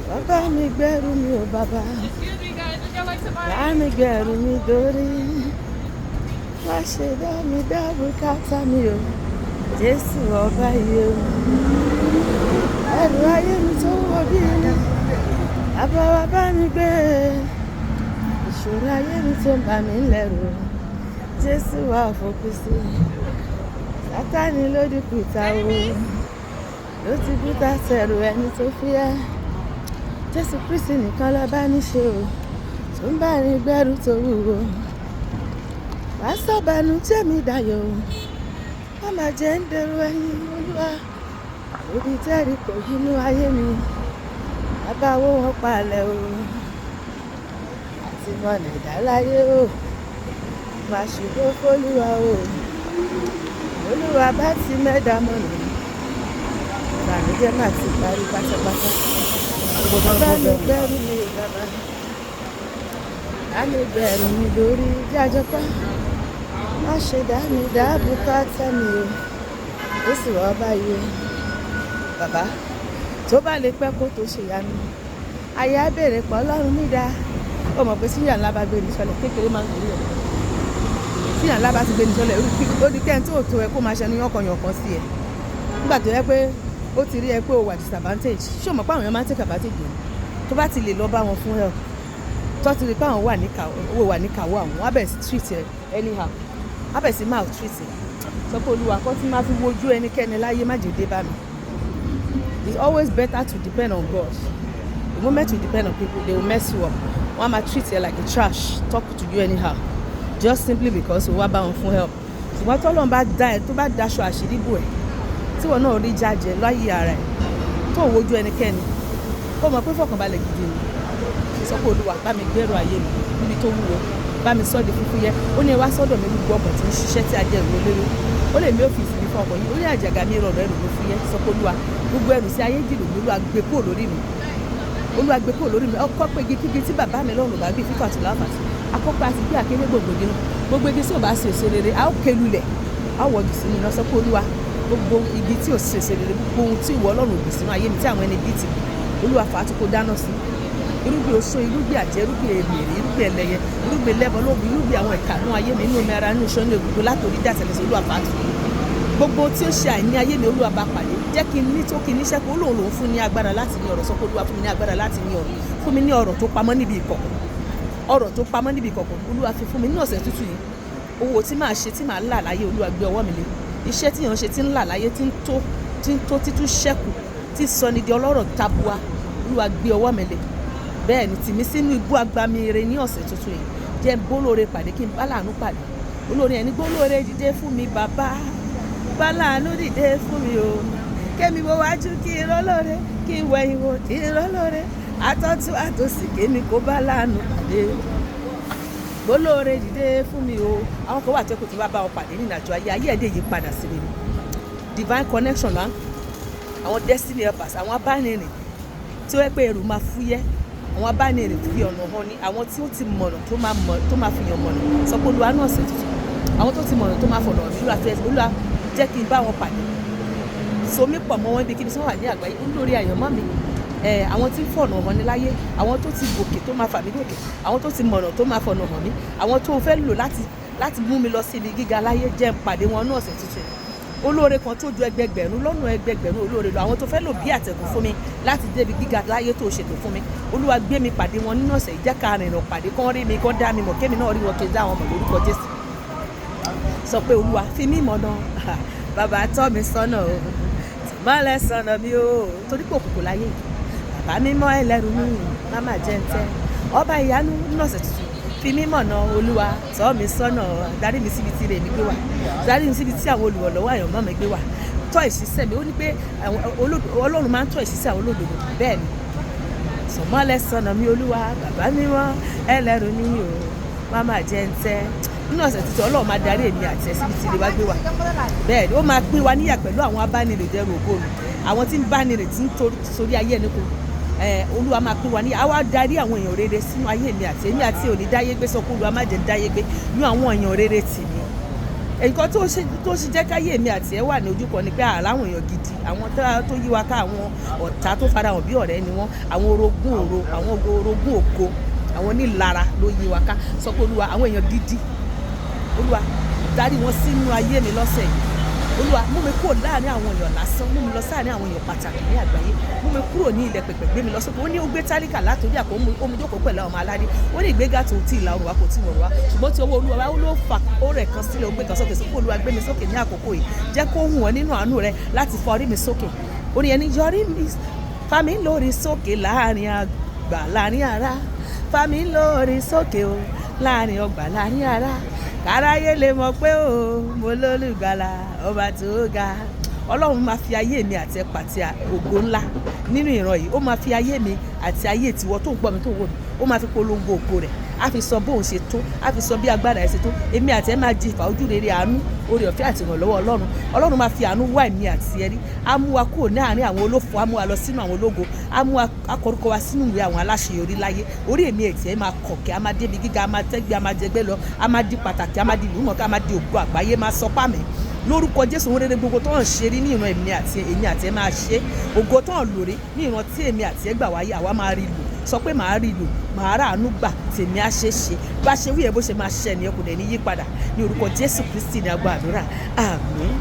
Bàbá mi gbẹ́rù mi ò bàbá. Excuse me, guys. Would y'all like to buy? Bá mi gbẹ́rù mi dórí. Má ṣe dá mi dá bùkátà mi o. Jésù ọba iye o. Ẹrù ayé mi tó wọ bí iná. Bàbá wa bá mi gbé. Ìṣòro ayé mi tó ń bà mí lẹ́rù. Jésù wa fòpin sí. Sátánì ló di kùtà o. Ló ti kúta sẹ̀rù ẹni tó fúyẹ́. Jésù Kristi nìkan ló bá ní ṣe o. Tó ń bá ní gbẹ́rù tó wúwo. Wá sọ̀bànújẹ́ mi dayọ̀ o. Má má jẹ́ ń dèrò ẹ̀yìn Olúwa. Odi Jẹ́ríkò inú ayé mi. Bàbá wó wọn palẹ̀ o. Àti mọ̀nà ìdáláyé o. Má ṣubú f'Olúwa o. Olúwa bá ti mẹ́ta mọ̀nà. Ìbànújẹ́ má ti parí pátápátá. Bàbá mi gbẹ́rù mi ò bàbá. Bá mi gbẹ́rù mi lórí jájọpá. Má ṣe dá mi dá bùkátà mi o. Jésù ọba iye. Bàbá tó bá lè pẹ́ kó tó ṣe ìyanu. Ayé á bèrè pọ̀ Ọlọ́run mi dá. Ó mọ̀ pé tíyà ńlá bá gbé ní sọlẹ̀ kékeré máa ń gorí ẹ̀. Tíyà ńlá bá ti gbé ní sọlẹ̀ ó di kẹ́hìn tó tó ẹ kó máa ṣẹnu yánkanyànkan sí ẹ. Nígbà tó yẹ pé ó ti rí ẹ pé o wà disadvantage. Ṣé o mọ̀ pé àwọn èèyàn máa ń take advantage yẹn? Tó bá ti lè lọ bá wọn fún help. Tó ti rí pé àwọn wà ní owó wà ní kàwọ́ àwọn, wọ́n á bẹ̀rẹ̀ sí treat ẹ anyhow. Wọ́n á bẹ̀rẹ̀ sí maltreat ẹ. Sọ pé Olúwa kọ́ tí máa fi wojú ẹnikẹ́ni láyé má jẹ́ ó dé bá mi. It's always better to depend on God. The moment you depend on people, they will mess you up. Wọ́n á máa treat you like a trash, talk to you anyhow, just simply because o wá bá wọn fún help. Ṣùgbọ́n tọ́lọ́run bá dá ẹ, tó bá daṣọ àṣírí bò ẹ́, tí ìwọ náà rí jájẹ láyé ara ẹ̀, tó ò wojú ẹnikẹ́ni, ó mọ̀ pé fọkànbalẹ̀ gidi ni. Sọ pé Olúwa bá mi gbẹ́rù ayé mi níbi tó wúwo, bá mi sọ́ di fúfúyẹ́. Ó ní ẹ wá sọ́dọ̀ mi gbogbo ọkàn tí ń ṣiṣẹ́ tí a jẹ ìwé lórí. Ó lè mi ò fi ìsinmi fún ọkàn yìí. Ó ní àjàgà mi rọrùn, ẹrù mi fúyẹ́. Sọ pé Olúwa, gbogbo ẹrù sí ayé dìrò mi, Olúwa gbé kúrò lórí mi. Olúwa gbé kúrò lórí mi. Ọkọ pé igi kígi tí bàbá mi lọ́rùn bá gbé fífà tó láfàtì. Akọ́pẹ́ àti gbé àkéré gbòǹgbò nínú. Gbogbo igi tí ò bá so èso rere, a ó ké lulẹ̀. A ó wọ́gi sínú iná. Sọ pé Olúwa, gbogbo igi tí ò so èso rere, gbogbo ohun tí ìwọ Ọlọ́run gbìn sínú ayé mi tí àwọn ẹni bí ti gbìn, Olúwa fà á tu kó dáná sí. Irúgbìn oṣó, irúgbìn àjẹ́, irúgbìn èmèrè, irúgbìn ẹlẹ́yẹ, irúgbìn lẹ́bọ lóògùn, irúgbìn àwọn ìkà nínú ayé mi, inú omi ara, inú iṣan, inú egungun, látòrí dé àtẹlẹsẹ̀, Olúwa fà á tu. Gbogbo tí ó ṣe àìní ayé mi, Olúwa bá pàdé. Jẹ́ kí n ní tó kí n níṣẹ́ pé Olóhùn lòún fún ní agbára láti ní ọ̀rọ̀. Sọ pé Olúwa fún mi ní agbára láti ní ọ̀rọ̀. Fún mi ní ọ̀rọ̀ tó pamọ́ níbi ìkọ̀kọ̀. Ọ̀rọ̀ tó pamọ́ níbi ìkọ̀kọ̀, Olúwa fi fún mi ní ọ̀sẹ̀ tuntun yìí. Owó tí màá ṣe tí màá là láyé, Olúwa gbé ọwọ́ mi lé. Iṣẹ́ tí èèyàn ṣe tí ń là láyé, tí ń tó, tí ń tó títún ṣẹ́kù, tí sọ ni di ọlọ́rọ̀ tabua, Olúwa gbé ọwọ́ mi lé. Bẹ́ẹ̀ ni, tì mí sínú ibú agbami ire ní ọ̀sẹ̀ tuntun yìí. Jẹ́ n bólóore pàdé, kí n bá láàánú pàdé. Olórin ẹni gbólóore dìde fún mi bàbá. Bá láàánú dìde fún mi o. Kémi wo wájú kí n rólóore, kí n wẹ̀yìn wò kí n rólóore. Àtọ̀tún àtòsì kémi kó bá láàánú pàdé. Gbólóore dìde fún mi o. Àwọn kan wà tí kò tó bá bá wọn pàdé nínú àjọ ayé, ayé ẹ̀dẹ̀ yìí padà sí rere. Divine connection là ń àwọn destiny helpers, àwọn abánirìn tí ó yẹ pé ẹrù máa fúyẹ́, àwọn abánirìn fi ọ̀nà hàn ní àwọn tí ó ti mọ̀nà tó máa mọ̀ tó máa fi hàn mọ̀nà. Sọ pé Olúwa náà ọ̀sẹ̀ tuntun, àwọn tó ti mọ̀nà tó máa fọ̀nà mí, Olúwa fẹ́, Olúwa jẹ́ kí n bá wọn pàdé. So mí pọ̀ mọ́ wọn ibi kíbi tí wọ́n wà ní àgbáyé olórí àyànmọ́ mi. Àwọn tí ń fọ̀nà hàn ní láyé, àwọn tó ti gòkè tó máa fà mí gòkè, àwọn tó ti mọ̀nà tó máa fọ̀nà hàn mí, àwọn tó fẹ́ lò láti mú mi lọ sí ibi gíga láyé, jẹ́ n pàdé wọn ní ọ̀sẹ̀ tuntun yìí. Olóore kan tó ju ẹgbẹgbẹ̀rún lọ́nà ẹgbẹgbẹ̀rún olóore lọ, àwọn tó fẹ́ lò bí àtẹ̀gùn fún mi láti débi gíga láyé tó ṣètò fún mi, Olúwa gbé mi pàdé wọn nínú ọ̀sẹ̀ yìí. Jẹ́ ká rìnrìn pàdé, kán rí mi, kán dá mi mọ̀, kémi náà rí wọn kí n dá wọn mọ̀ lórúkọ Jésù. Sọ pé Olúwa fi mí mọ̀nà, bàbá tọ́ mi sọ́nà o, tìmọ́lẹ̀ sọ́nà mi o, torí pé òkùnkùn láyé. Bàbá mímọ́ ẹlẹ́rù mi, má má jẹ́ ń tẹ́. Ọba ìyanu, nínú ọ̀sẹ̀ tuntun, fi mí mọ̀nà. Olúwa tọ́ mi sọ́nà, darí mi síbi tí ire mi gbé wà, darí mi síbi tí àwọn olùrànlọ́wọ́ àyànmọ́ mi gbé wà. Tọ́ ìṣiṣẹ́ mi. Ó ní pé Ọlọ́run máa ń tọ́ ìṣiṣẹ́ àwọn olódodo. Bẹ́ẹ̀ ni, sọmọlẹ̀ sọnà mi Olúwa, bàbá mímọ́ ẹlẹ́rù mi o, má má jẹ́ ń tẹ́. Nínú ọ̀sẹ̀ tuntun, Ọlọ́run máa darí èmi àti ẹ̀ síbi tí ire wa gbé wà. Bẹ́ẹ̀ ni, ó máa pín wa níyà pẹ̀lú àwọn abánirìndẹrù ògo mi, àwọn tí ń bánirìn tí ń torí ayé ẹni kò. Olúwa máa pín wa níyà, á wá darí àwọn èèyàn rere sínú ayé mi àti èmi àti òní dáyé gbé. Sọ pé Olúwa má jẹ́ dáyé gbé ní àwọn èèyàn rere tì mí. Nǹkan tó ṣe jẹ́ káyé mi àti ẹ wà ní ojú kan ni pé àláwọn èèyàn gidi, àwọn tó yí wa ká, àwọn ọ̀tá tó farahàn bí ọ̀rẹ́ ni wọ́n, àwọn orogún òro, àwọn orogún ògo, àwọn onílara ló yí wa ká. Sọ pé, "Olúwa, àwọn èèyàn gidi, Olúwa, darí wọn sínú ayé mi lọ́sẹ̀ yìí. Olúwa, mú mi kúrò láàrin àwọn èèyàn lásán, mú mi lọ sáàrin àwọn èèyàn pàtàkì ní àgbáyé. Mú mi kúrò ní ilẹ̀ pẹ̀pẹ̀, gbé mi lọ sókè." Ó ní ó gbé tálíkà látòrí àpò, ó mú jókòó pẹ̀lú àwọn aládé. Ó ní ìgbéga tó ti ìlà oòrùn wa kò tí wọ̀n wá, ṣùgbọ́n tí ọwọ́ Olúwa wá, ó ló fà ó rẹ̀ kan sílẹ̀, ó gbé kan sókè sókè. Olúwa, gbé mi sókè ní àkókò yìí. Jẹ́ kó hùn ọ́ nínú àánú rẹ láti fọ orí mi sókè. Ó ní ẹni yọrí mi, fà mí lórí sókè láàrin àgbà, láàrin ara. Fà mí lórí sókè o, láàrin ọgbà, láàrin ara, káráyé lè mọ̀ pé o mo lólùgbàlà, ọba tó ga. Ọlọ́run máa fi ayé mi àti ẹ̀pà àti ògo ńlá nínú ìran yìí. Ó máa fi ayé mi àti ayé tiwọ tó ń gbọ́ mi, tó ń wò mí, ó máa fi polongo ògo rẹ̀. Á fi sọ bóun ṣe tó, á fi sọ bí agbára ẹ̀ ṣe tó. Èmi àti ẹ máa jìfà ojú rere, àánú, oore ọ̀fẹ́ àti ìrànlọ́wọ́ Ọlọ́run. Ọlọ́run máa fi àánú wá èmi àti ẹ rí. Á mú wa kúrò ní àárín àwọn olófo, á mú wa lọ sínú àwọn ológo, á mú wa akọrúkọ wa sínú ìwé àwọn aláṣeyọrí láyé. Orí èmi àti ẹ máa kọ̀kẹ́, á máa débi gíga, á máa tẹ́gbẹ́, á máa jẹgbẹ́ lọ, á máa di pàtàkì, á máa di ìlúmọ̀ọ́ká, á máa di ògo àgbáyé. Máa sọ pámi lórúkọ Jésù. Ohun rere gbogbo tó ń ṣe rí ní ìran èmi àti èmi àti ẹ máa ṣe. Ògo tó ń lò rí ní ìran tí èmi àti ẹ gbà wáyé, àwa máa rí lò. Sọ pé, "Màá rí lò, màá rà àánú gbà, tèmi á ṣe é ṣe." Bá ṣe wí ẹ, bó ṣe máa ṣẹ nìyẹn, kò dẹ̀ ní yí padà. Ní orúkọ Jésù Kristi ní agbó àdúrà, àmín.